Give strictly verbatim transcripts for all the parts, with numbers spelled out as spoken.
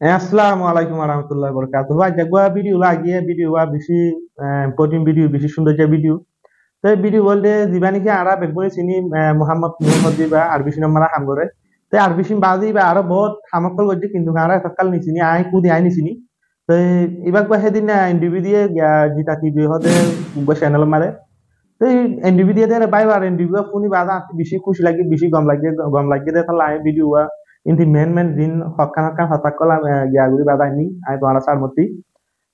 Eh, assalamu alaikum warahmatullahi wabarakatuhu. Aijja uggwá video loi aiyí, video uggwá beci, eh, important video, beci cúndor uggwá video. Te video bolte zibá niki añára beggúne sini, eh, Muhammad Nur hoó de ibá R B C-n or maze ham goré. Te R B C-n bade ibá aró bout ham ókkol goijjé, kintu añára etókkal nisini, añí kúdi añí nisini. Te ibá uggwá hédin, eh, interview diyé, ah, Zita T V hoó de uggwá channel or maze. Te interview diyé de re bái, ibár interview fúni bade añár beci kúci lagé, beci gom lagé, gom lagé de, tólla añí video uggwá indi main main zin hokkán hokkán hotá ókkol, eh, giya gorí bade añí, añí tuáñra sar mottí.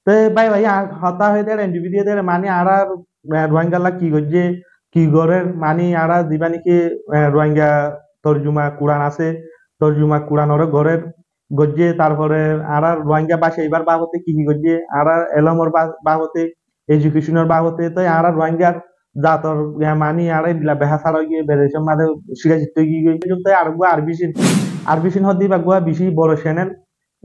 Te bái, bái, añár hotá hoiyé de re, interview diyé de re, mani añárar, eh, Rohingyalla ki goijjé, ki gorér, mani añára zibá niki, eh, Rohingya torjuma Kuran asé, torjuma Kuran ore gorér, goijjé, tarfore añárar Rohingya báca ibár babote ki ki goijjé, añárar elomor ba-, babote, education or babote, toi añárar Rohingyar zator, ya, mani añára endilla behásara ói giyé, bedecor maze sira sitta ói giyé. Te ar uggwá R B C-n, R B C-n hoó de ibá uggwá beci boro channel,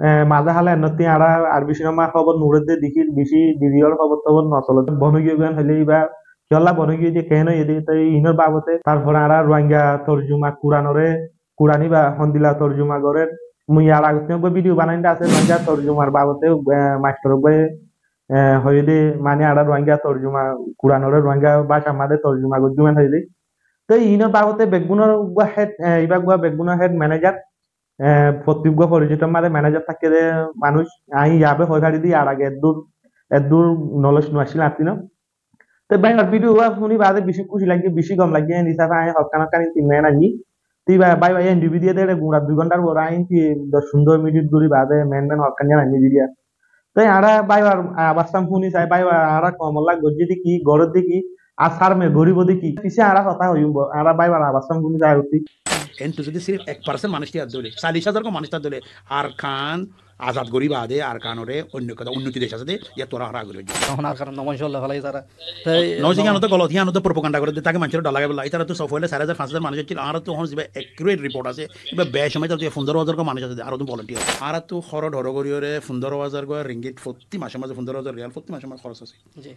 eh, maze hále enottí añára R B C-n or maze hóbor no uçé de, dekí beci diriyor hóbor tóbor no solé de, bon ói giyé goi hoilé ibá, kiyólla bon ói giyé de, keén óiye de, toi inor babote, tarfore añára Rohingya torjuma Kuran ore, Kuran ibá hondilla torjuma gorér. Mui ar agottí uggwá video banai de asé, Rohingya torjumar babote, eh, mastor uggwá, eh, hoiyé de, mani añára Rohingya torjuma Kuran ore Rohingya bácar maze torjuma goijjum hoiyé de. Te inor babote beggúnor uggwá head, eh, ibá uggwá beggúnor head manager, eh, fottí uggwá project or maze manager táke de manúic, añí yá be hoi fari de, ar age eddur, eddur knowledge no accíl añáttu. Te bái, ar video uggwá fúni bade beci kúci lagé, beci gom lagé, en hísabe añí hokkán hokkán indi main añí. Te bái, bái, bái, interview diyé de re gura dui gonthar boro añí indi doc fundoro minit gorí bade main main hokkán zan añí diyé. Te añára bái, ar abas san fúni sai, bái, añára komolla goijjé de ki, gorér de ki, ar sarme goribo de ki. Pise añára hotá hoiyum, añára bái, ar abas san fúni sai uttí. Entú zodi sirif ek percent manúic tiyar dóile, challic házar gó manúic tiyar dóile, Arkan azad gorí bade Arkanore oinno ekkán unnoti dec asé de, yían tuáñra añára agoi loi zaibá. Ehón Arkan no manúic ólla félai tara. Te no, no, yían to golot, yían to propaganda goré de, táke manúic ore dor lagai bolla. Ítara to sób óile sair házar, fañs házar manúic accíl, añára to ehón zibá accurate report asé, ibá beci somoi ítara to fundoro házar gó manúic asé de, aró to volunteer. Añára to hóros hóros gorí ore fundoro házar gó ringgit fottí macor maze, fundoro házar riyal fottí macor maze hóros asé. Ji.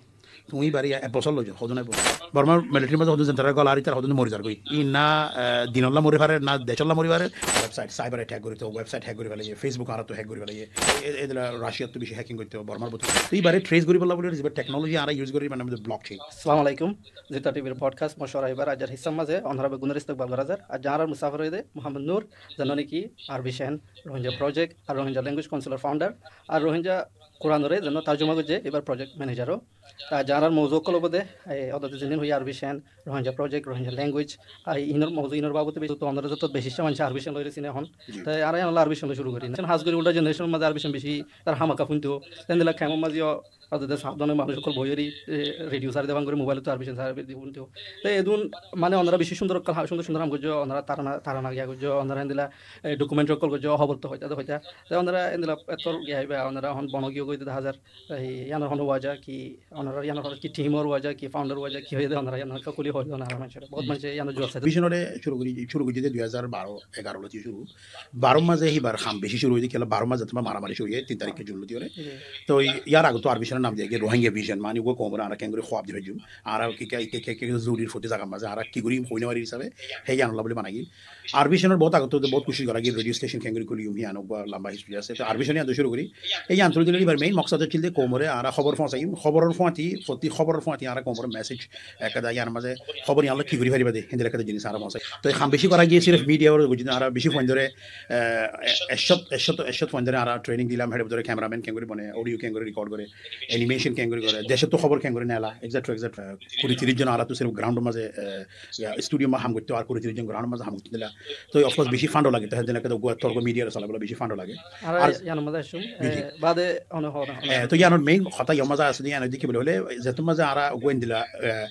Tuñí ibáre ek bosór loi zo, hodún aibó. Bormar military maze hodún zentara gol ar ítara hodún mori zargói. Í na, eh, dinolla mori fare, na decolla mori fare. Website cyber attack gorí to, website hack gorí félaiye, Facebook añárattu hack gorí félaiye. E, e, edilla Russia ttu beci hacking goitto Bormar bútore. To ibáre trace gorí félaibolla buli, ibá technology añára use gorí, mane blockchain. Assalamu alaikum. Zita T V-r podcast Moshwara ibár aijjar hissar maze onora beggúnore istikbal gora zar. Aijja añárar musafir óiye de Muhammad Nur, zeno niki R B C-n, Rohingya Project, ar Rohingya Language Council or founder, ar Rohingya Kuranore zeno tarjuma goijjé, ibár project manager o. Te aijja añárar mouzu ókkol óibo de, e, ódde zendilla hoiyí R B C-n, Rohingya Project, Rohingya Language, ar inor mouzu inor babote beci, to onora zotto beci manúice R B C-n loi sine ehón. Ji. Te añára ehón R B C-n loi cúru gorí. Hás gorí ulda generation or maze R B C-n beci tara hámaka fúnto. Te endilla camp or maze o, ódde sabdane manúic ókkol boiyóre, e, radio sari de bang gorí, mobile ottu R B C-n sari de fúnto. Te edún mane onora beci cúndor ókkol ha-, cúndor cúndor ham goijjó, onora tarana, tarana giya goijjó, onora endilla, e, documentary ókkol goijjó, hóbor to hoitá de hoitá. Te onora endilla ettór giya ibá, onora ehón bon ói giyó goi de dahá zar. Ei, yíanor hono waja ki, onorar yíanor hono ki team or waja ki, founder waja ki hoiyé de, onora yían kúli hoiyé de, onora manúcor. Bout manúce yíanor juwab saidé. Vision ore cúru gorí, cúru goijjé de dui házar baró egaró lóti cúru. Baró maze híbar ham beci cúru óiye de, kiyólla baró maze zettót maramari cúru óiye, tin tarík June lóti ore. Ji. To yíar age to ar vision or nam diye giyé Rohingya Vision, mane uggwá koumore añára keéngori hoab di faijjum. Añára ki, ki, ki, ki, ki zurir foti zagar maze añára ki gorí hoinó farir hísabe, hé yíanolla buli banai giyé. Ar vision or bout agottú bout kucíc gora giyé, radio station keéngori kúliyum, híyan uggwá lamba history asé. To ar vision yían to cúru gorí. Ei yían tuli dile ibár main moksod accíl de koumore añára hóbor foóñsaiyum, hóboror fúañti, fottí hóboror fúañti añára koumore message ekkán yían maze hóbor yían loi ki gorí faribá de, héndilla ekkán jinis añára foóñsai. To ham beci gora giyé sirif media or, buzí de añára beci fuaindore, e, e, ekcót, ekcót, ekcót fuaindore añára training dilam, héçe bútore cameraman keéngori bone, audio keéngori record gore, animation keéngori gore, decóttu hóbor keéngori nela, et cetera, et cetera. Kuri tiríc zon añára to sirif ground or maze, e, ya, studio ma ham goittó, ar kuri tiríc zon ground or maze ham goittó dila. To of course beci fund o lage, to hédin ekka to uggwá torko media re solaibolla beci fund o lage. Ar yíanor maze aiccúm, ji, ji. E, bade ono hor, ono. E, to yíanor main hotá yíanor maze asé de, yían de ki buli hoile, zettót maze añára uggwá endilla, e,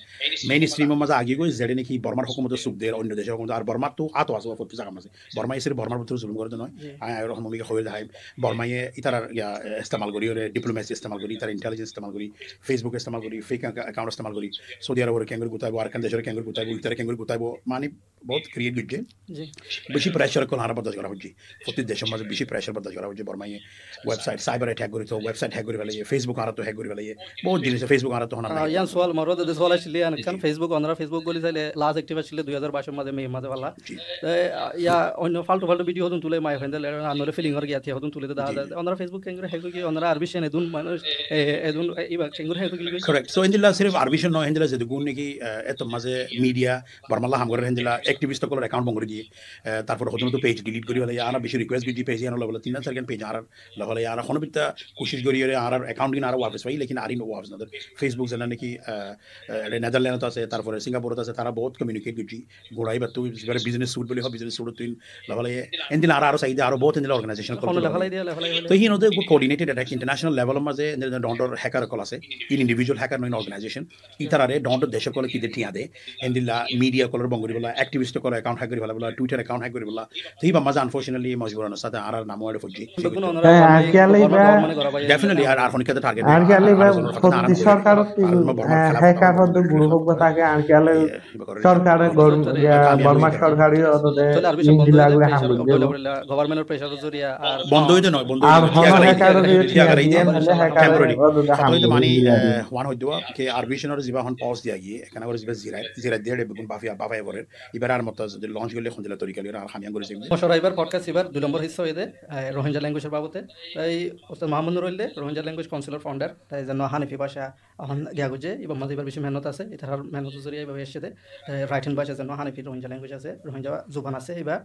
mainstream or maze agi goi, zeçé niki Bormar hókumotor suk der, oinno decor hókumotor, ar Bormar to ato asé, fottí zagar maze. Bormaye sirif Bormar bútore zulum gore de no. Ji. Añí ar hono mike hoile de hai. Bormaye itarar, ya, e, estemal gorí ore, diplomacy estemal gorí, itarar intelligence istemal gorí, Facebook istemal gorí, fake ac-, account istemal gorí, Saudi Arab ore kengori gutaibo, Arakan dec ore kengori gutaibo, iftare kengori gutaibo, mani bout create goijje. Ji. Beci pressure ókkol añára bordac gora foijje. Fottí decor maze beci pressure bordac gora foijje. Bormaye website cyber attack gorí to, website hack gorí félaiye, Facebook añára to hack gorí félaiye. Bout jinis, Facebook añára to hona Ah, nai. Iyan sual, mor de sual asile, iyan Ji. Kan Facebook, onora Facebook goli saile, last active asile dui hajar baic or maze, May maze balla. Ji. Te, ah, iya, onno faltu faltu video hodun tule, mai fende le, anore feeling or giya thiya hodun tule de da, Ji. Da, onora Facebook kengori hack gorí, onora Arbi sen edun manuc, e, edun, e, iba kengori hack gorí goi. Correct. So, endilla sirf Arbi sen no, endilla zedugun niki, eh, eto maze media, Bormalla ham gorer hendilla activist ókkolor account bon gorí diye. Eh, tarfore hodún to page delete gorí félaiye, añára beci request goijji page iyan lobole, tin ar sar gan page añára lobole, añára hono bitta kucic gorí ore añárar account gin añára wafes fai, lekin arin wafes no der. Facebook zena niki, eh, eh, Netherland ot asé, tarfore Singapore ot asé, tara bout communicate goijji. Gura iba tu, ibare business suit buli ho, business suit tuin lobole. Endilla añára aro saide, aro bout endilla organization Hono ókkol lobole. Lobole diye, lobole. To hín ode coordinated attack international level or maze, endilla dondor hacker ókkol asé, in individual hacker no, in organization. Itarare dondor dec ókkole ki de thiañ de, endilla media ókkolore bon gorí bolla, activist ókkolor account hack gorí félaibolla, Twitter account hack gorí bolla. To iba maze unfortunately mojburanor sáte añárar nam ore foijje. Bekkun onora Hé, Bormar, añkiyale Bormar iba, government gora baiye. Definitely, ar, ar hono kiyate target Definitely iba, ar hono fottí sorkar, ar Bormar eh, khilaf hacker hoto guru hok ba take, añkiyale Iye, iba gore sorkare na. Gor-, Sorkare ya, kamiyabi Bormar hoiye. Sorkare hoto de Chole, Arbi sen bondo indila ói gure de, ham pressure, goijje. Bole bole, government or pressure zoriya, ar Bondo ói de no, bondo ói de. Ar hono hacker ore thiaga rai de, hacker ore temporary. Hoto hoide mani, eh, wan hoide ke Arbi sen ore ziba hon pause diya giye, ekkán gore ziba zirai, zirai diye bekkun bafiya, bafiya gore. Ibar ar motto zodi launch goille hondilla torika loi ar ham iyan gorí zaibo. Moshwara ibar podcast ibar dui nombor hissa óiye de, eh, Rohingya language or babote. Te Ustad Mohammad Nur óilde Rohingya Language Council or founder, te zenno Hanifi báca ehón giya goijje, ibar maze ibar beci mehnot asé, itarar mehnotor zoriya ibar ecce de, eh, writing báca zenno Hanifi Rohingya language asé, Rohingya zuban asé ibar.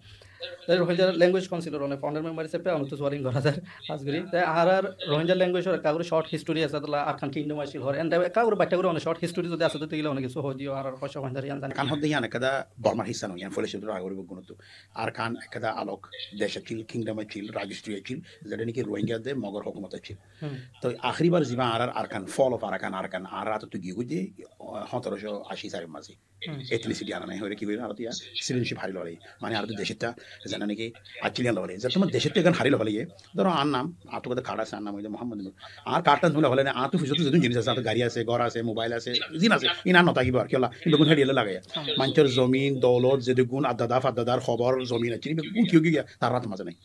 Te Rohingya Language Council or one founder member hísabe onor to sual ín gora zar, hás gorí. Te añárar Rohingya language or ekka gorí short history asé, tolla Arakan Kingdom accíl hor, ende ekka gorí batta gorí one short history zodi asé, to tegile one kessú hoi diyo, añárar hoiccá hoindar iyan zani. Kan hodde iyan ekkán Bormar hissa no, iyan foila cúru age gorí beggún ottu. Arakan ekkán alok dec accíl, kingdom accíl, registry accíl, zeta niki Rohingya de Mogor hókumot accíl. Hmm. To ahéri bar ziba añárar Arakan, fall of Arakan, Arakan añárar átottu giyé goi de, uh, hóñtoroco ací sari maze. Hmm. Ethnicity ana nai hoile ki hoile añára to iyan citizenship hári loi. Mane añára to decetta zena niki accíl iyan loi. Zeta tomar decetta egan hári loi. Dóro añár nam, añáttu hoddé card asé, añár nam óilde Mohammad Nur. Añár card tan hoile hoile añáttu fusottu zedún jinis asé, añáttu gari asé, gór asé, mobile asé, zin asé, iín ar no tákibo ar, kiyólla, iín beggún héçiye loi giyé. Mánúcor zomin, doulot, zedún addadá faddadár hóbor, zomin accíl, iín beggún ki ói giyé, tarár áttu maze nai.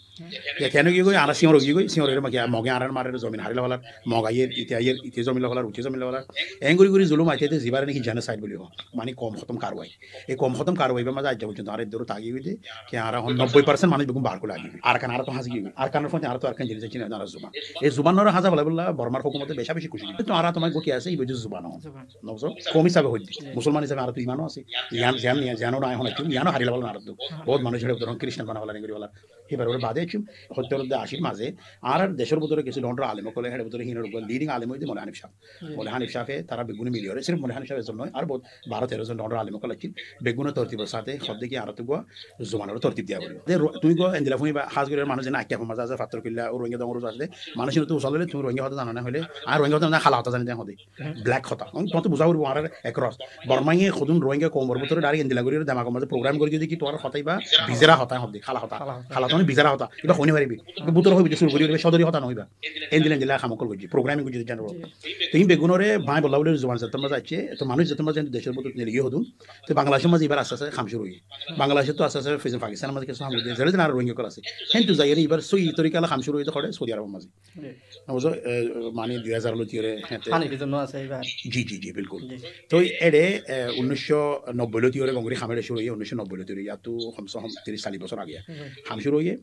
Iyan kiyá ói giyé, añára Siñor ói giyé, Siñor ore maki Moge añárar marer, zomin hári loi felar, Mog aiyer, ite aiyer, ite zomin loi felar, ute zomin loi felar. Eén gorí gorí zulum aite aite zibare niki genocide buli hoó, mani koum hótom karwai. Ei koum hótom karwai ibar maze aijja foijjonto añára eddur táki óiye de, ki añára hon nobboi percent manúic beggún bar gorí lagi. Arakan añára to háñsi giyé. Arakanor fúañti añára to Arakan jinis accíl no, añára zuban. Ei zuban ore háñsa félaibolla Bormar hókumote beca beci kucic goijje. To añára to mani goti asé, iba to zuban hon. Zuban. No buzó? Koum hísabe hoidde. Ji. Musolman hísabe añára to iman o asé. Iyan, iyan, iyan, iyan o nai hon accíl, iyan o hári loi felar añára to. Aha. Bout manúic ore Christian banai felar, engori felar. Híbar ore bade accíl, hóttor de acir maze, añárar decor bútore kessú dondor alem ókkole, héçe bútore hín or leading alem óilde Moulana Hanif sáb. Ji. Moulana Hanif sábe tara beggúne mili ore, sirif Moulana Hanif sáb ezon no, ar bout baró teró zon dondor alem ókkol accíl, beggúne tortibor sáte, hodde ki añára to gua zuban ore tortib diya foribo. De ro-, tumi gua endilla fúniba, hás gorí manúic zene Akkafor maze asé, Fattorkilla, o Rohingya dongor asé de, manúic ore to usal óile, tumi Rohingya hotá zano na hoile, añí Rohingya hotá zano, hala hotá zani de hodde. Black hotá. Mane, tuáñr to buzá foribo, añárar across. Bormaye hodún Rohingya koumor bútore direct endilla gorí, demagor maze program gorí diye de ki, tuáñr hotá iba bizara hotá hodde, hala hotá. Hala hotá. Hala hotá mane bizara hotá. Iba hoi no faribi. Iba bútore hoibi de cúru gorí, iba sodori hotá no iba. Endilla endilla ham ókkol goijje, programming goijje de general. Ji. To iín beggún ore bái bolla buli zuban zeto maze accíl, to manúic zeto maze decor bútore neli giyé hodún. To Bangladecor maze ibar aste aste ham cúru óiye. Bangladecot to aste aste Pakistan or maze kessú ham goijje, zere zere ar Rohingya ókkol asé. Héntu zaiyore ibar sóiyi torika hala ham cúru óiye de hore Saudi Arab or maze. Ji. Buzó, eh, mane dui hazar lóti ore, héte. Hanifi zon no asé iba. Ji, ji, ji, bilkul. Ji. To ere, eh, unnic cót nobboi lóti ore gongori ham ere cúru óiye, unnic cót nobboi lóti ore, yattu hom se hom tiríc callic bosór age. Hm. Ham cúru óiye.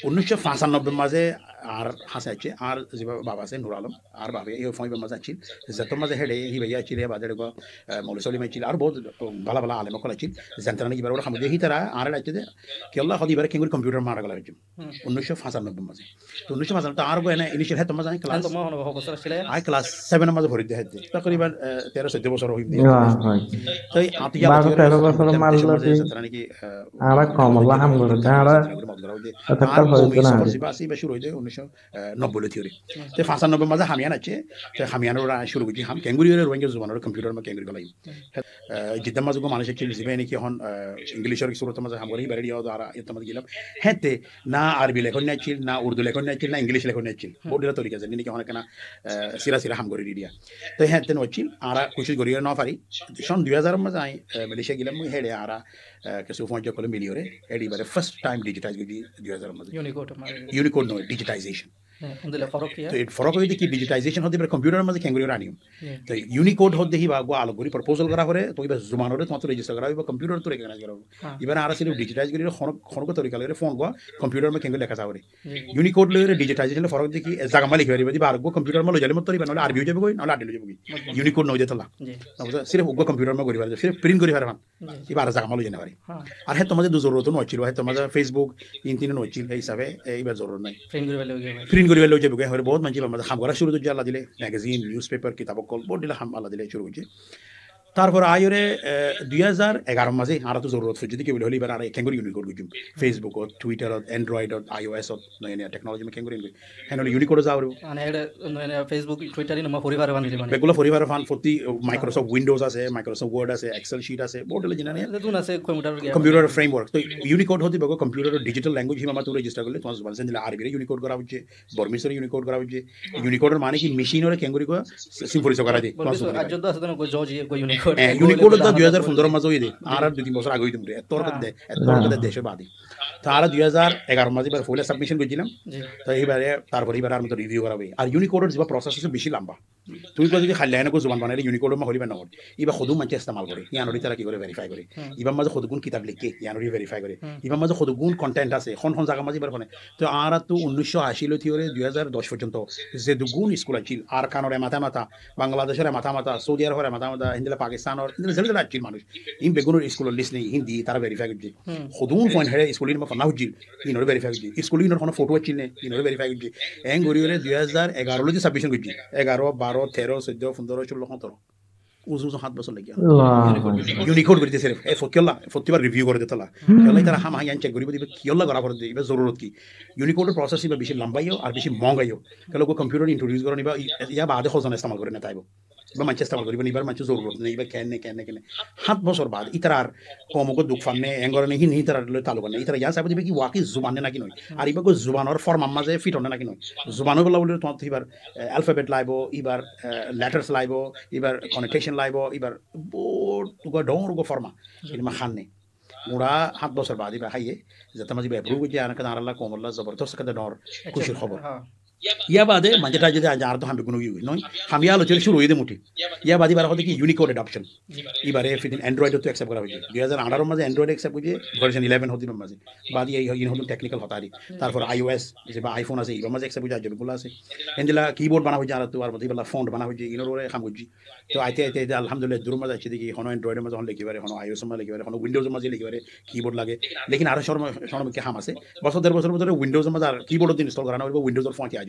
Unnic cót fañsanobboi maze ar hase accíl, ar ziba baba asé Nur Alom, ar babe e fóin maze accíl. Zeto maze héçe, hiba iye accíl, e bade ere go, eh, Mouloi Solim accíl, ar bout bála bála alem ókkol accíl. Zentara niki ibare ham diye, hitara añáre accíl de, kiyólla hodde ibare kengori computer mara gela accíl. Hm. Unnic cót fañsanobboi maze. To unnic cót fañsanobboi to añár gua ene initial héto maze añí class, héto maze hon bosór accíle? Añí class seven or maze fori de héte. Takriban, eh, teró soiddo bosór óibo de. Wah, wah. To añí baró teró bosór maze lóti. Zentara niki, eh, añára koum olla ham gorí de, añára eto koum olla ham gorí de. Ziba asé, iba cúru óiye de unnic eh, nobboi lóti óre. Hmm. Te fañsanobboi mazé ham yián aiccé, te ham yiánor uore cúru goijjí ham, kengori óre Rohingya zubanore computer mazé kengori felaiyum. Hmm. Eh, zedde mazé uggwá manúic accíl, ziba niki ehón, eh, English or surot mazé ham goré, íbare diya de añára iyót mazé gilam. Héñtte na Arabi lekón accíl, na Urdu lekón accíl, na English lekón accíl. Hmm. Bout dila torika zendilla niki ehón ekkena, eh, sira sira ham gorí diya. Te héñtte no accíl, añára kucíc gorí no fari. Són dui házar mazé añí, eh, Malaysia gilam, héçe añára eh, kessú foóñijja ókkole miliyóre, éçe íbare first time digitize goijjí dui házar mazé. Unicode mazé. Unicode no, digitization. Hé, endilla forok ki? Te forok óilde ki, digitization hoóde íbare computer mazé kengori aniyum. Hé. Te Unicode hoóde híba uggwá alok gorí proposal gora fore, to íba zubanore tuáñttu register gora óibo, computer ttu recognize gora óibo. Há. Íbare añára sirif digitize gorí, hono, hono torika loi font uggwá computer mazé kengori leká za fore. Hé. Unicode loi digitization or forok de ki, e zaga mazé lekí faribá, íba ar uggwá computer mazé loi zaile mottor íba, noóile Arabi ói zaibói, noóile Arabi ói zaibói. Hé. Unicode no de tolla. Hé. No buzó, sirif uggwá computer mazé gorí fare, sirif print gorí fare fán. Ji. Íba ar zaga mazé loi zai no fare. Há. Ar héttor mazé dui zorurot no accíl, héttor mazé Facebook, internet no accíl, hé hísabe, e, íbar zorurot nai. Print gorí félai loi zai. Print gorí félai loi zai, bóut maincé íbar mazé ham gora cúru goijjé Allah dile, magazine, newspaper, kitab ókkol, bout dila ham Allah dile cúru goijjé. Tarfore aiyóre, e, dui házar egaror mazé añárattu zorurot foijjé de ki buli hoile íbar añára kengori Unicode goijjum. Facebook ot, Twitter ot, Android ot, iOS ot, noya noya technology mazé kengori Unicode. Héen óile Unicode za foribo. Mane, éçe, mane, Facebook, Twitter, ín mazé fori fare fán, mane. Beggúla fori fare fán, fottí, Microsoft Windows asé, Microsoft Word asé, Excel sheet asé, bout dila jinani. Zedún asé, computer giyá. Computer framework. To Unicode hoóde beggúla computer digital language, híba mazé tuñí register goille, tuáñr zuban sendilla Arabi re Unicode gora foijjé, Burmese re Unicode gora foijjé. Unicode or mane ki, machine ore kengori uggwá symphony so gora de, tuáñr zuban. Burmese ajjó asé de, uggwá George, uggwá Unicode. Hé, Unicode da dui házar fundoro mazé óiye de. Ji. Añárar dui tin bosór age óiye de, ettór de, ettór de deshe bade. To añára dui házar egaror mazé íbar foila submission goijjílam. Ji. To íbare, tarfore íbare ar motto review gora óibo. Ar Unicode or ziba process asé beci lamba. Tuñí uggwá zodi hailla eneggwá zuban banaile Unicode or mazé hoilé íba no ór. Íba hodún maincé estemal gore, yíanore ítara ki gore verify gore. Hmm. Íbar mazé hoduggún kitab leikké, yíanore verify gore. Hmm. Íbar mazé hoduggún content asé, hon hon zagar mazé íbar hone. To añárattu unnic cót aci lóti óre dui házar doc foijjonto zeduggún iskul accíl, Arkanor e matá matá, Bangladecor e matá matá, Saudi Arabor e matá matá, héndilla Pakistanor, héndilla zere zere accíl manúic. Ín beggúnor iskulor list nei, hín di tara verify goijjé. Hmm. Hodún fuain héçe iskul ín mazé fonna foijjíl, ínore verify goijjé. Iskul ínor hono foto accíl né, ínore verify goijjé. Eén gorí óre dui házar egaró lóti submission goijjé. Egaró, baró, teró, soiddo, fundoro, cúllo, hóñtoro. Uzu uzu háñt bosór lagi. Allahu Akbar. Unicode gorí de sirif. E fo-, kiyólla, fottíbar review gore de tolla. Hmm. Kiyólla ítara ham ham yián check goríbo de, íba kiyólla gora fore de, íbar zorurot ki. Unicode or process íba beci lamba ó, ar beci monga ó. Kiyólla uggwá computer introduce goron íba, í-, yá bade hozone estemal gore no táibo. Íba maincé estemal goribo né, íbar maincé zorurot nei, íba kene, kene, kene. Háñt bosór bade, ítarar koum uggwá duk fanne, eén goronne hín, ítarar loi taluk nei. Ítara yián saibo de íba ki waki zuban ne naki noi. Ar íba uggwá zubanor form mazé fit ne naki noi. Zuban óibolla buli tuáñttu íbar, eh, alphabet laibo, íbar, eh, letters laibo, íbar connotation laibo, íbar bout uggwá dhoóñr uggwá form. Ji. Ín mazé hán nei. Gura háñt bosór bade íba háiye, zette mazé íba approve goijjé, añára koum olla zobordos ekkán dhoóñr kúcir hóbor. Há. Yá bade maincé tái zodi añára to ham beggún ói giyói, noi? Ham yá lóti cúru óiye de muthi. Yá bade íbare hoó de ki Unicode adoption. Íbare fidin Android ottu accept gora foijjé. Dui házar añçaror mazé Android accept goijjé, version eleven hoó de íbar mazé. Bade ei, ei hoddún technical hotá ar ki. Tarfore iOS, zeba iPhone asé, íbar mazé accept goijjé, aijjó beggúla asé. Héndilla keyboard bana foijjé añárattu, ar bade íballa font bana foijjé, ínor uore ham goijjí. To aite aite aite alhamdulillah, eddur mazé aiccé de ki hono Android or mazé hono lekí fare, hono iOS or mazé lekí fare, hono Windows or mazé lekí fare, keyboard lage. Lekin aró córom, córom ki ham asé. Bosór der bosór bútore Windows or mazé ar keyboard or din install gora no foribo, Windows or font aijjó.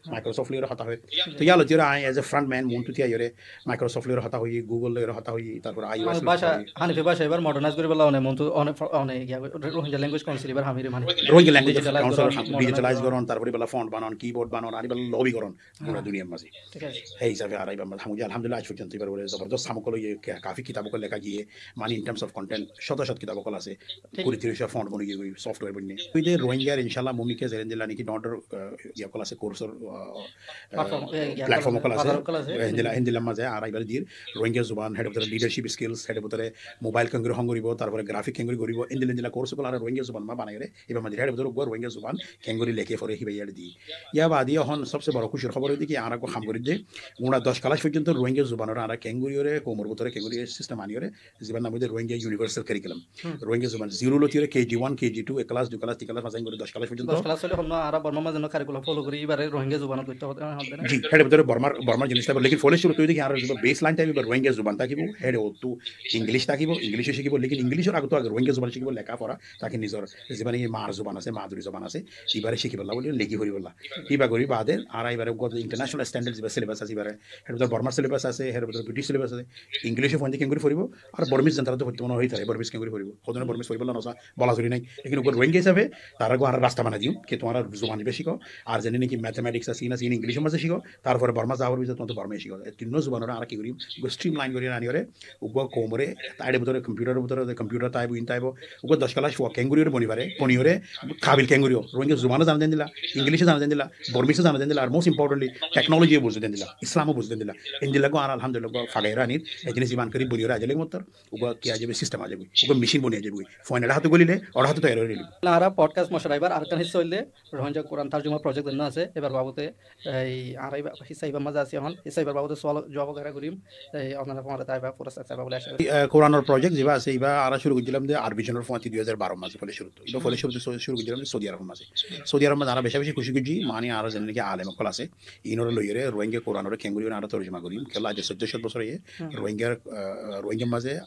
Microsoft loi hotá hoó. To yá lóti óre añí as a front man, monttu tiyai óre Microsoft loi hotá hoó, Google loi hotá hoó, tarfore iOS loi hotá hoó. Hanifi báca íbar modernize gorí félaibo, one monttu one, one, iya, Rohingya Language Council íbar hamire mane. Rohingya Language Council digitalize goron, tarfore íballa font banon, keyboard banon, ar íballa lobby goron. Gura duniyar mazé. Thík asé. Hé hísabe añára íbar mazé ham goijjí, alhamdulillah, aij foijjonto íbar uore zobordos ham ókkol óiye, ka-, kafi kitab ókkol leká giyé, mane in terms of content, cót cót kitab ókkol asé, kuri tiríc font boni giyé, software boni. Ói de Rohingyar inshallah mumkin zendilla niki dhoóñr, eh, iye ókkol asé, course or, eh, platform, eh, platform ókkol asé. Héndilla, héndilla mazé añára íbare dir, Rohingya zuban, héçe bútore leadership skills, héçe bútore mobile kengori hang goribo, tarfore graphic kengori goribo, héndilla héndilla course ókkol añára Rohingya zuban mazé banai óre, íbar mazé héçe bútore uggwá Rohingya zuban kengori leké fore híba iyar di. Yá bade ehón sobse boro kúcir hóbor óilde ki añára uggwá ham gorí de, gura doc class foijjonto Rohingya zubanore añára kengori óre, koumor bútore kengori system ani óre, zibar nam óilde Rohingya Universal Curriculum. Hmm. Rohingya zuban zero lóti óre K G one, K G two, ek class, dui class, tin class, mazé kengori doc class foijjonto. Doc class óile hono añára Bormar mazé no curriculum follow gorí, Tar Rohingya zubanot goittó hoó, hoó de na? Ji, héçe bútore Bormar, Bormar jinis tákibo, lekin foila cúrut ói de ki añára zuban baseline tákibo, Rohingya zuban tákibo, héçe ottu English tákibo, English ó cíkibo, lekin English or age to age Rohingya zuban cíkibo, leka fora, taki nizor ziba niki mar zuban asé, maduri zuban asé, ibare cíkibolla buli, leki foribolla. Iba gori bade, añára ibare uggwá international standard ziba syllabus asé, ibare, héçe bútore Bormar syllabus asé, héçe bútore British syllabus asé, English ó foinde kengori foribo, ar Bormis zentara to foitto mone hoó tara, Bormis kengori foribo. Hodún Bormis foribolla no sa, bola zuri nai. Lekin uggwá Rohingya hísabe, tara uggwá añára rasta banai diyum, ki tuáñra zuban iba cíko, ar zene niki mathematics asé, in asé, in English or maze cíko, tarfore Borma za foribo, tuáñra Borma cíko. E tinno zubanore añára ki gorim, uggwá streamline gori aniyore, uggwá koumore, héçe bútore computer or bútore, computer táibo, in táibo, uggwá doc class fua kengori ore boni fare, boni ore, kabil kengori o, Rohingya zuban zana den dilla, English zana den dilla, Bormis zana den dilla, ar most importantly, technology buzi den dilla, Islam buzi den dilla. Endilla uggwá añára alhamdulillah uggwá fagai ranir, e jinis iman gori boni ore aijja legi mottor, uggwá ki aijja system aijja goi, uggwá machine boni aijja goi. Foin ere hatu golile, ore hatu toiyar ore lebo. Añára podcast mocora ibar arekkan hissa óilde Rohingya Quran tarjuma project zenne asé, ibar babote, ei, añára iba, hissa ibar maze así ehón, hissa ibar babote sual juab wagera gorim, ei, onora fúañra taiba, fura taiba buli acá gori. E, Quran or project ziba asé, iba añára cúru goijjilam de Arvision or fúañti dui hajar baro maze foila cúrut. Iba foila cúrut cú-, cúru goijjilam de Saudi Arab maze. Saudi Arab maze añára beca beci kucíc goijjí, mani añára zene niki alem okkol asé, inore loiyore Rohingya Quran ore kengori ore añára tarjuma gorim. Kiyólla aijja soiddo cót bosór óiye, Rohingya, e, Rohingya maze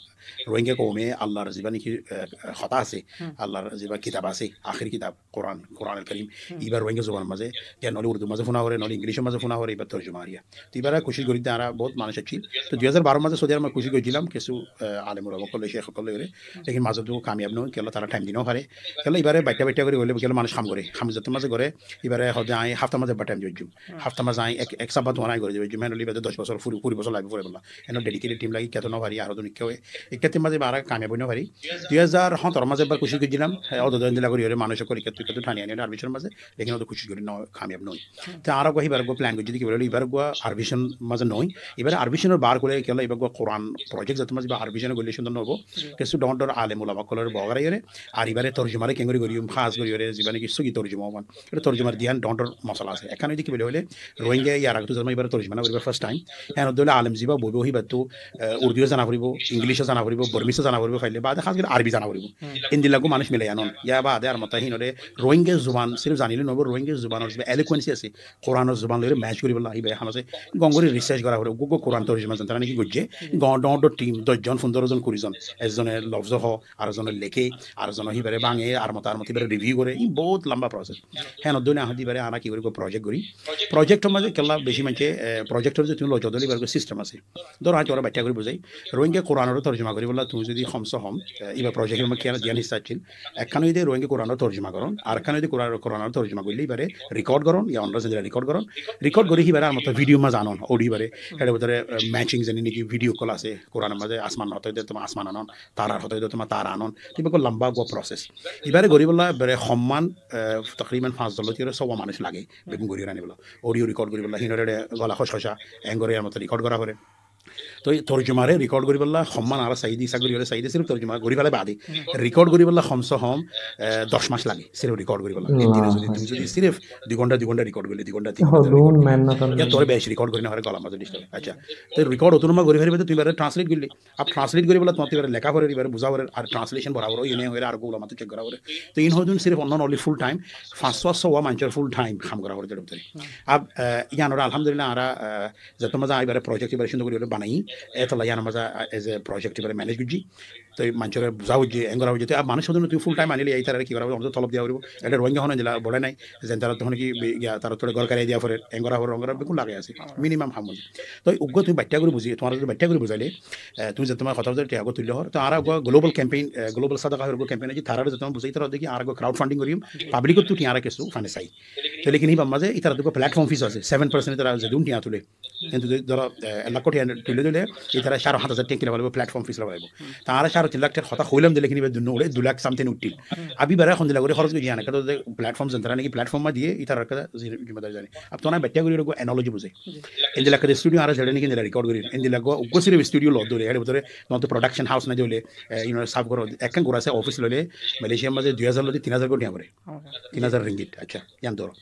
Rohingya koume Allahr ziba niki, e, hotá asé, Allahr ziba kitab asé, ahéri kitab, Quran, Quran al Karim, iba Rohingya zuban maze, ya noile Urdu maze funa fore, noile English maze funa fore, iba torjuma ariya. To ibare kucíc gori de añára bout manúc accíl. To dui hajar baro maze Saudi Arab maze kucíc goijjilam, kessú, e, alem ulama okkol, sheikh okkol loiyore, lekin maze to kamiyab no ói, kiyólla tara time di no fare. Kiyólla ibare baiththá baiththá gori goille, kiyólla manúc ham gore, ham zetto maze gore, ibare hoó de añí hafta maze ibare time di faijjum. Hafta maze añí ek, ek sabba tuáñra añí gori di faijjum, héen óile ibare doc bosór, furi, kuri bosór laibo fore bolla. Eno dedicated team lage, kiyólla no fari, ar hodún ikká ói. Ikká team maze ibare kamiyab ói no fari. Dui hajar hóñtoro maze ibare kucíc goijjilam, e, odo do endilla gori ore manúc okkol ikká tu, ikká tu thani ani Arvision maze, lekin odo kucíc gori no, kamiyab no ói. To añára uggwá ibare uggwá plan goijjí de ki bole, ibare uggwá Arvision maze no, ibare Arvision or bar gole kiyólla iba uggwá Quran project zetto maze iba Arvision goille cúndor no óibo. Kessú dhoóñr dhoóñr alem ulama okkol ore bogarai ore, ar ibare torjuma re kengori gorim, hás gori ore, ziba niki sóhi torjuma óibo. Ete torjumar diyan dhoóñr dhoóñr mosala asé. Ekkán óilde ki bole hoile, Rohingya yar age to zetto maze ibare torjuma no goribar first time. Héen óilde alem ziba boibo hibar to, e, Urdu zana foribo, English zana foribo, Bormis zana foribo, faile bade hás gori Arbi zana foribo. Endilla uggwá manúc milai anon. Ya bade ar mota hinore Rohingya zuban sirif zanile no óibo, Rohingya zubanor ziba eloquency asé, Quran or zuban loiyore match gori bolla, iba ehón asé, gom gori research gora fore, uggwá uggwá Quran torjuma zentara niki goijje, gom dhoóñr dhoóñr team, doc zon, fundoro zon, kuri zon, ekzone lofzo hoó, ar zone leke, ar zone hibare báñge, ar mota ar mota ibare review gore, in bout lamba process. Héen ódde óile añára ibare añára ki gori, project gori. Project or maze kiyólla beci maincé, e, project or ze tumi loizo de óile ibar uggwá system asé. Dóro añí tuáñra baiththá gori buzai, Rohingya Quran ore torjuma gori bolla tumi zodi hom se hom, e, iba project or maze kiyólla diyan hissa accíl. Ekkán óilde Rohingya Quran ore torjuma goron, arekkan óilde Quran, Quran ore torjuma goille ibare record goron, ya onora zendilla record goron. Record gori ibare ar mota video maze anon, audio ibare, ere bútore, e, matching zene niki video okkol asé, Quran or maze asman hotá de toma asman anon, tarar hotá de toma tara anon. Iba uggwá lamba uggwá process. Ibare gori bolla bere hom man, e, takriban fañs zon lóti ore sówa manúc lage, beggún gori ani bolla. Audio record gori bolla, hinore gola hos hosa, engori ar mota record gora fore. To torjuma re record gori bolla hom man añára saide, isa gori ore saide, sirif torjuma gori félai bade. Record gori bolla hom se hom, e, doc mac lage, sirif record gori bolla. Ek dine zodi tumi zodi sirif dui gonta, dui gonta record goille, dui gonta, tin gonta record goille. Yar to ore beci record gori no fare, golar maze disturb. Acca. To record otunuma gori fariba de tumi ibare translate goille. Ab translate gori bolla tuáñra ibare leka fore, ibare buza fore, ar translation borabor ói no óile ar uggwá ulama to check gora fore. To in hodún sirif onno no óile full time, fañs só sówa manúcor full time ham gora fore tar bútore. Ab, e, iyan ore alhamdulillah añára, e, zetto maze ibare project ibare cúndor gori banaiyí, etolla iyan or maze, e, as a project ibare manage goijjí. To manúcor buza goijjí, en gora goijjí. To ab manúc hodún tumi full time anile itarare ki gora fore, onora tolob diya foribo. Ete Rohingya hone dilla bore nai, zentara to hone ki, ya, tara to ghor kira diya fore, en gora fore, en gora beggún lage asé. Minimum ham óiye. To uggwá tumi baiththá gori buzi, tuáñra zodi baiththá gori buzaile, e, tumi zetto maze hotá buzai, tiya uggwá tuille hor. To añára uggwá global campaign, e, global sadaqa or uggwá campaign asé, tarare zetto maze buzai, tara hoó de ki añára uggwá crowdfunding gorim, public ottu tiya añára kessú fani sai. To lekin ibar maze itara to uggwá platform fees asé, seven percent itara zedún tiya tule. Kintu zodi dóro, e, ek lakh tiya tule dile, itara sare háñt házar tiya kila félaibo, platform fees loi félaibo. To añára sare tin lakh tiyar hotá hoilam de, lekin iba dun no uçe, dui lakh something uçil. Abi ibare hondilla gori horos goijjí, ene kiyólla de platform zentara niki platform ma diye, itara ekka zimmadari zani. Ab tuáñra baiththá gori uggwá analogy buzai. Endilla ekka studio añára zede niki endilla record gori. Endilla uggwá, uggwá sirif studio loi dóre, ere bútore tuáñra to production house nai de óile, e, you know, saf goro. Ekkán gora asé office loile, Malaysia maze dui házar lóti tin házar gori tiya fore. Tin házar ringgit, acca, iyan dóro.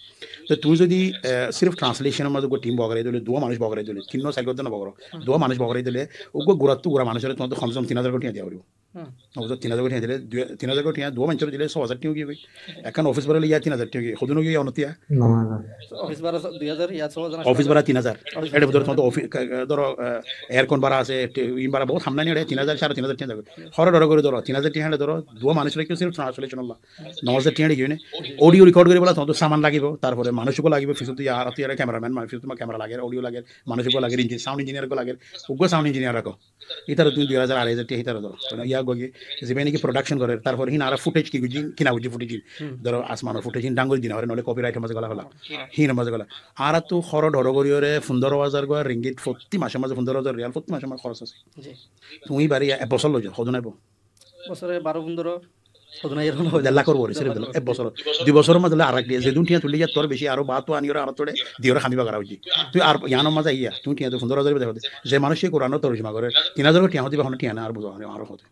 To tumi zodi, e, sirif translation or maze uggwá team bogarai dile, duwa manúc bogarai dile, tinno sair gon no bogoro. Duwa manúc bogarai dile, uggwá gura ottu gura manúc ore tuáñra to hom se hom tin házar gori tiya diya foribo. Hmm. Ófisot tin házar gorí thiañ dile, dui-, tin házar gorí thiañ duwá maincóre dile só házar thiañ óigiyoi. Ekkán ófis bára loiya tin házar thiañ óigiyoi. Hodún óigiyoi onóttiya? No házar. Ófis bára só-, dui házar, yá só házar. Ófis bára tin házar. Ófis bára tin házar. Ede bútore tuáñttu ófi-, ka-, ka-, dóro, eh, aircon bára asé, te-, in bára bout hamdani ede tin házar, sáre tin házar thiañ óigiyoi. Hóro dhóro gorí dóro, tin házar thiañ ede dóro, duwá manúic raikké sirif translation olla. No házar thiañ óigiyoi né. Audio record goríbolla tuáñttu saman lagibo, tarfore manúic uggwá lagibo, fisóttu yá, ar tu yá cameraman, mane fisóttu ma camera lager, audio lager, manúic uggwá lager, engine, sound engineer uggwá lager, uggwá sound engineer rakó. Ítara tuñí dui házar, arai házar thiañ ítara dóro. Mane yá goi giyé, ziba niki production gorer, tarfore hín añára footage ki goijjí, kina goijjí footage hín. Hmm. Dóro asmanor footage hín dangori dina fore, noóile copyright or mazé gola fela. Hmm. Hín or mazé gola. Añára tu hóro dhóro gorí ore fundoro házar goi ringgit fottí macor mazé fundoro házar riyal fottí macor mazé hóros asé. Ji. Tuñí bari ek bosór loi zo, hodún aibo? Bosóre baró fundoro, hodún aibo. Der lak or uore, sirif der lak, ek bosór. Dui bosór or mazé arek diya, zedún thiañ tulí yá, tor beci aró baát ani ore aró tore, di ore hamiba gorá ucit. Tui ar yián or mazé aiyá, tui thiañ tui fundoro házar diba de. Ze manúic e Kuran or torjuma gorer, tin házar gorí thiañ diba, hono thiañ na, ar buzo, ar, ar hote.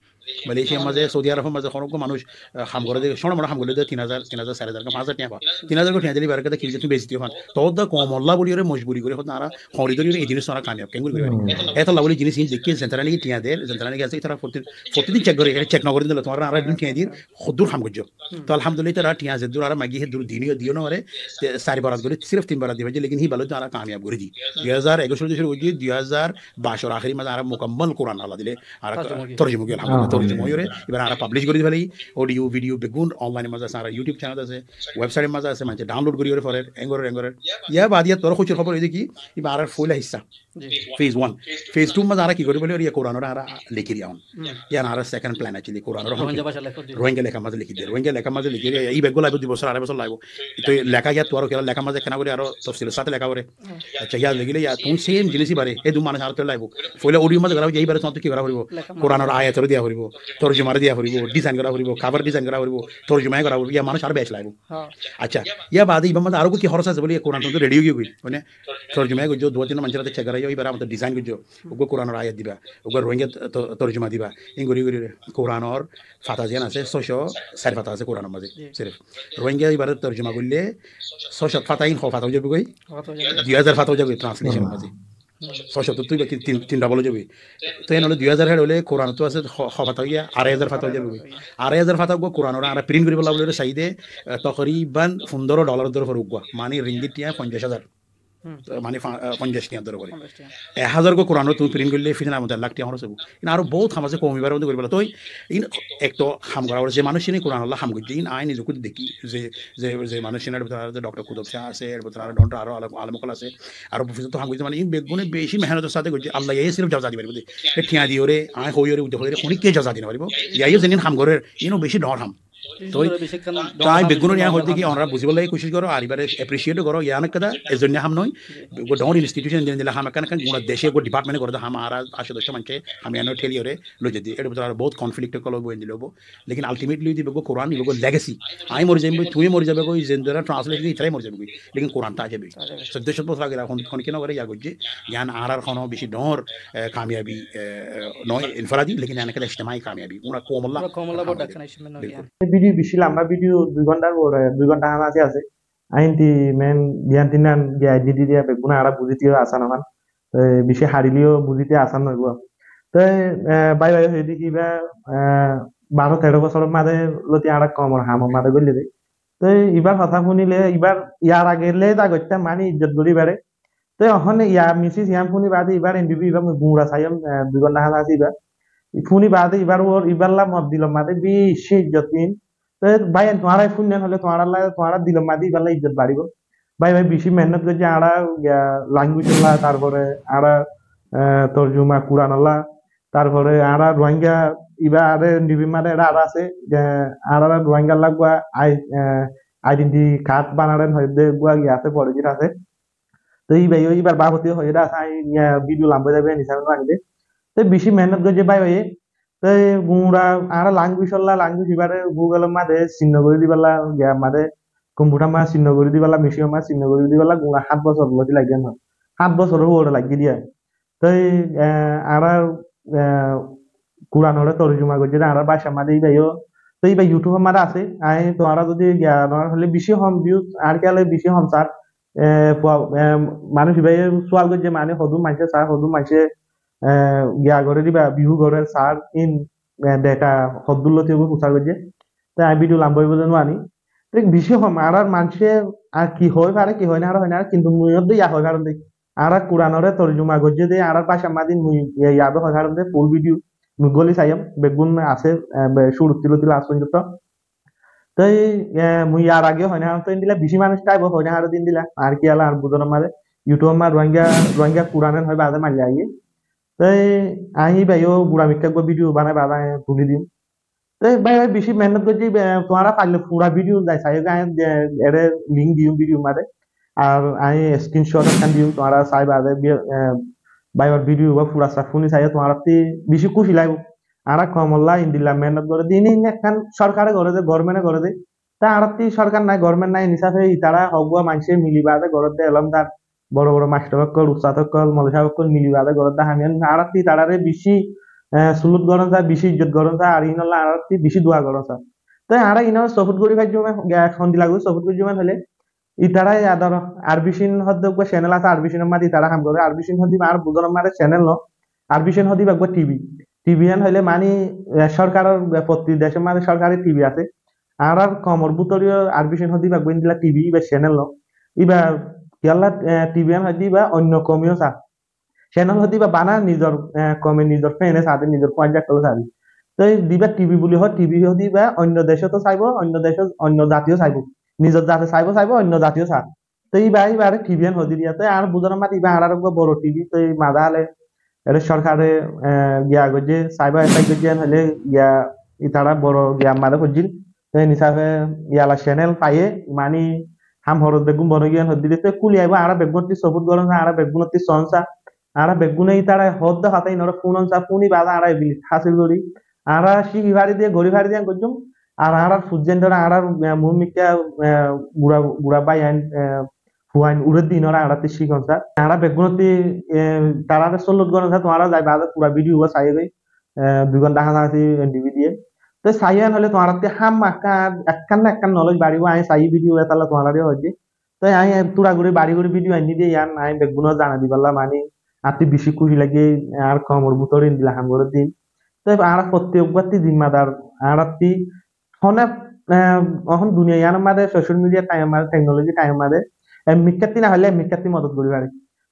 Malaysia r mazé, Saudi Arab or mazé hono uggwá manúic, eh, ham gore de, sóñra mora ham gore de, tin házar, tin házar, sari házar, fañs házar thiañ fa. Tin házar gorí thiañ dile ibar kata ki, tui beci thiañ fa. Todda koum olla buli ore mojburi gorí, hono ara hori dóri ore e jinis ora kamiyab kengori gorí. Hmm. Etolla buli jinis in dekí, zentara niki thiañ der, zentara niki asé, itara foti-, fotidin check gore, check no gore dile tuáñra ara din thiañ dir, hoddur ham goijjo. Hmm. To alhamdulillah, itara thiañ zeddur ara magi heddur diniyo diyo no ore, te sari barat gore, sirif tin barat diba je, lekin hí balo ara kamiyab gorí di. Dui házar egaro sotti curu goijji, dui házar baic or ahéri mazé ara mukammal Kuran Allah dile, ara torjuma ói. Torjuma ói, alhamdulillah, ah, torjuma ói ore, ibar ara publish gorí di félai, audio, video, beggún online mazé asé, ara YouTube channel asé, website mazé asé, manúce download gorí ore forer, engorer, engorer. Yá baade yá tor kúcir hóbor óilde ki, iba ara foila hissa. Ji. Phase one. Phase two mazé ara ki gorí boli, iba Kuran ore ara leki riya on. Hmm. Iyan ara second plan actually, Kuran ore Rohingya báca lekó de. Rohingya lekar mazé leki de. Rohingya lekar mazé leki de. Iba eggwá laibo, dui bosór, arai bosór laibo. To leka yá tuáñr kela lekar mazé kena gorí aro tofsil or sáte leka gore. Hmm. Accha, yá legile yá tuñí same jinis ibare, e dui manúic ar to laibo. Foila audio mazé gorá óiye, ibare tuáñttu ki gorá foribo? Leka Kuran or mazé. Ayat ore diya foribo, torjuma ore diya foribo, design gorá foribo, cover design gorá foribo, torjuma gorá foribo, yá manúic ar beci laibo. Ha. Accha, yá baade ibar mazé aró ki hóros asé boli, Kuran tuáñttu ready ói giyói. Mane torjuma goijjo, dui tin manúcor áte check goráiyo, ibare amattu design goijjo. Uggwá Kuran or ayat diba, uggwá Rohingya to-, to-, torjuma diba. In gorí gorí Kuran or fata ziyan asé, sóic sari fata asé Kuran or mazé. Ji. Sirif Rohingya ibare torjuma goille sóic fata in ho fata ói zaibo goi? Ho fata ói zaibo. Dui házar fata ói zaibo goi translation or mazé. Hmm. Sóic tottu iba ki tin, tin double ói zaibo goi. To en óile dui házar héçe óile Kuran ttu asé ho, ho fata óiye, arai házar fata ói zaibo goi. Arai házar fata uggwá Kuran ore ara print gorí bolla boli ore saide, eh, tokriban fundoro dollar dóri fore uggwá. Mane ringgit thiañ fonjaic házar. Hmm. Mane fa-, ah, fonjaic thiañ dóri fore. Fonjaic thiañ. Ek házar gán Kuran tuñí print goille, fitna mode ek lak thiañ hóros óibo. In aró bout ham asé koum ibare mode gorí bolla. Toi in ek to ham gora fore, ze manúic ine Kuran olla ham goijje, in añí nize kúd dekí, ze, ze, ze manúic ine, er bútore aró Doctor Kutub Shah asé, er bútore aró, aró, aró alem, alem ókkol asé, aró professor to ham goijje, mane in beggúne beci mehenot or sáte goijje, Allah ye sirif jaza di faribo de. E thiañ di ore, añí hoi ore, ude hoi ore, hone kiyé jaza di no faribo. Yá ye zenin ham gorer, ino beci dor ham. Toi, toi beggúnore yián hoitó ki, onora buzibálla kucíc goró, ar ibare appreciate goró, yián ekkán ezonno ham noi. Uggwá dangor institution din dile ham ekkán, ekkán gura dece uggwá department e goré de ham, añára añcto doccwá maincé ham yián theli ore loi zai de. Ere bútore aró bout conflict ókkol óibo, endilla óibo. Lekin ultimately de uggwá Kuran, uggwá legacy. Añí mori zaiyum, tui mori zaiba goi, zendilla translate di, itarai mori zaiba goi. Lekin Kuran tái zaibo. Tái zaibo. Sóddocót bosór age hon-, hone kiyá no goré, yián goijje. Yián añárar hono beci dangor, eh, kamiyabi, eh, noi, infaradi, lekin yián ekkán ijtimai kamiyabi. Pura koum olla, pura koum olla boro kamiyabi. Dakkan achievement noi. Bilkul. Yián. Video beci lamba video, dui gontar uore, dui gonta ham asé asé. Añí ti men yián tin nan, yián di di diya, beggún añára buzi tiyo asan aman. Eh, beci harileo buzi tiyo asan noibo. Te, eh, bái bái hoiyé de ki iba, eh, baró teró bosór or maze loti añára koum or ham or maze goille de. Te ibar hotá funile, ibar yar age le za goittám, mani ijjot gori ibare. Te ehón ya misis yián funi bade ibar interview ibar mui gura saiyum, eh, dui gonta ham asé ibar. Funi bade ibar uore, ibar lá mor dilor maze beci ijjot in. Te bái, tuáñra fúinno hoile tuáñra lá, tuáñra dilor maze ibar lá ijjot baribo. Bái, bái beci mehenot goijje, añára, ya, language olla, tarfore añára, eh, torjuma Kuran olla, tarfore añára Rohingya, iba are interview maze era asé, je añára Rohingya lá uggwá i-, eh, identity card banaren hoiyé de uggwá iye asé, project asé. Te iba yo ibar babot hoiyé de asé, añí, ya, video lamba ói zaibo, eni sára no ragile. Te beci mehenot goijje bái bái ye. Te gura añára language olla, language ibare Google or maze sinno gori diballa, ya maze computer maze sinno gori diballa, machine or maze sinno gori diballa gura hát bosór loti lagiyé no. Hát bosór or uore lagiyé diya. Te, eh, añára, eh, Kuran ore torjuma goijje de añára báca maze iba yo. Te iba YouTube or maze asé. Añí tuáñra zodi ya no hoile beci hom views, añár kiyale beci hom sar. Eh, pua-, eh, manúic iba ye sual goijje mane hodún maincé sar, hodún maincé, eh, giya gore diba, view gore sar, in eh, data hoddúr lóti óibo fusár goijjé. Te añí video lamba óibo de no aní. Te bicí hom, añárar maincé ar ki hoi fare, ki hoi no fare, hoi no fare, kintu mui yódde ya hoi farim de. Añárar Kuranore torjuma goijjé de, añárar bácar mazé mui ya, ya be hoi farim de, full video. Mui goli saiyum, beggún asé, eh, be-, cúruttu lóti last forzonto. Te, eh, mui yar age hoi no farim, to endilla bicí manúic táibo hoi no fare de endilla. Ar ki ala ar buzonor mazé, YouTube mazé Rohingya, Rohingya Kuran en hoi baade mailla aiyé. Te añí bái o gura mikká gua video banai baade tuli dim. Te bái, bái bicí mehénnot goijjí, be-, tuáñra faille fura video zai saiyó, añí de-, ere link diyum video mazé. Ar añí screenshot ekkán diyum, tuáñra sai baade bi-, eh, bái or video ba fura sa funi saiyó, tuáñrattú bicí kúci laibo. Añára komolla endilla mehénnot goré de, ine ine ekkán sorkare goré de, government e goré de. Te añárattú sorkar nai, government nai, en hísafe itará hoggúa maincé mili baade goré de, elómdar, boro boro mastor ókkol, ustad ókkol, moulovi sáb ókkol mili baade goré de ham iyan. Añárattú itarare bicí, eh, sulút goron sa, bicí ijjot goron sa, ar inolla añárattú bicí dua goron sa. Te añára inore support gori faijjum, eh, hondilla gori support gori faijjum hoile, itará ya dóro, Ar Vision hoó de uggúa channel asé, Ar Vision or mazé itará ham goré, Ar Vision hoó de iba añár buzonor mazé channel no, Ar Vision hoó de iba uggúa T V. T V en hoile mani, eh, sorkaror, eh, fottí decor mazé sorkari T V asé. Añárar komor bútore yó Ar Vision hoó de iba uggúa endilla T V, iba channel no. Iba kiyólla, eh, T V en hoó de iba oinno kome yó sa. Channel hoó de iba bana nizor, eh, kome nizor fan e sa de, nizor fuain ókkole sa de. Te iba T V buli hoó, T V hoó de iba oinno decot ó saibo, oinno decot, oinno zati yó saibo. Nizor zate saibo, saibo, oinno zati yó sa. Te iba, ibare T V en hoó de iba. Te añár buzonor mazé iba añárar uggúa boro T V, te mazé ale ere sorkare, eh, giya goijjé, saiba attack goijjé, en hoile giya itará boro giya mazé foijjé. Te en hísafe yala channel faiye, mani ham horos beggún bon ói giyé hoó de, te kúli aibo, añára beggúnottú support goron sa, añára beggúnottú son sa, añára beggúne itará hoó de hotá inore funon sa, funi baade añára ability hásil gori, añára cíki fari de, gori fari de, en goijjum, ar añárar fuzzentor, añárar, eh, muúmikká, eh, gura, gura bái ain, eh, fuain uçé de inore añárattú cíkon sa. Añára beggúnottú, eh, tarare support goron sa, tuáñra zai baade fura video uggúa saiyó goi. Eh, dui gonta háñti háñti N D V diye. Te saiyó en hoile tuáñrattú hámaka ekkán na ekkán knowledge baribo, añí saiyí video etalla tuáñrare hoijje. Te añí tura gori bari gori video ainní de iyan, añí beggúnore zanai diballa mani, añáttu bicí kúci lage, añár komor bútore endilla ham gorer de. Te añára fottí uggúattú zimmadar, añárattú hone, eh, ehón duniya iyanor mazé, social media time or mazé, technology time or mazé, emmikkattú na hoile emmikkattú modot gori fari.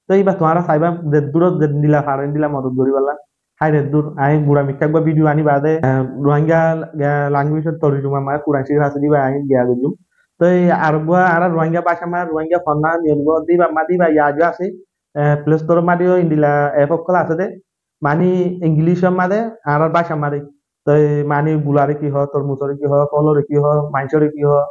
Te iba tuáñra saiba, zeddúr, zendilla faro, endilla modot gori fariba. Hái zeddúr, añí gura mikká uggúa video aní baade, eh, Rohingya, eh, language or torjuma mazé Kuran Sharif asé de iba añí giya goijjum. Te ar uggúa añára Rohingya báca mazé, Rohingya fonná niyom uggúa de iba mazé de iba ya jo asé, eh, Play Store or mazé yó endilla app ókkol asé de, mani English or mazé, añárar báca mazé. Te mani gulare ki hoó, tormusore ki hoó, folore ki hoó, maincóre ki hoó,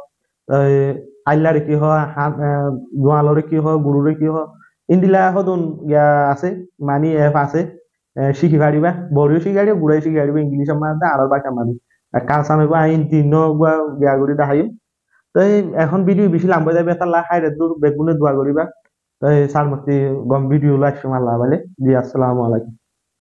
te aillare ki hoó, ha-, eh, dualore ki hoó, gurure ki hoó. Endilla hodún giya asé, mani app asé, eh, cíki fariba, boro yó cíki fariba, gura yó cíki fariba, English or mazé, añárar báca mazé. Ar kasan óibo, añí tin no gua giya gori deháiyum. Te ehón video bicí lamba ói zaibo, etalla hái zeddúr beggúne dua goriba. Te sar mottí gom video loi aiccí, Allah bála. Ji, assalamu alaikum.